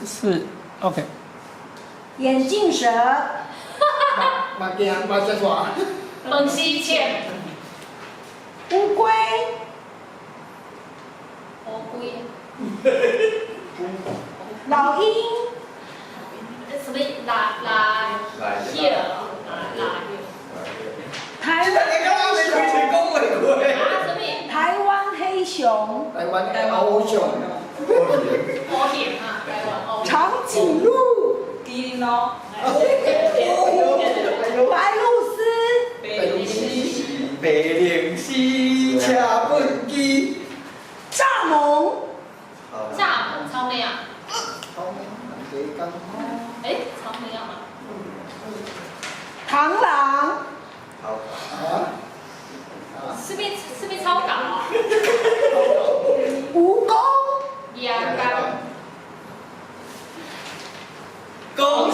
四，OK。眼鏡蛇，目鏡目隻蛇，飯匙切，烏龜，烏龜，老鷹，什麼拉拉葉拉拉葉，台灣黑熊，啊什麼？台灣黑熊，台灣黑熊，烏熊啊，台灣烏。長頸鹿，麒麟咯，白鷺鷥，白鷺鷥，白靈絲車畚箕，蚱蜢，蚱蜢草莓啊？草莓，欸，草莓啊嘛？螳螂，啊？是不是不草稿啊？蜈蚣，鴨肝。公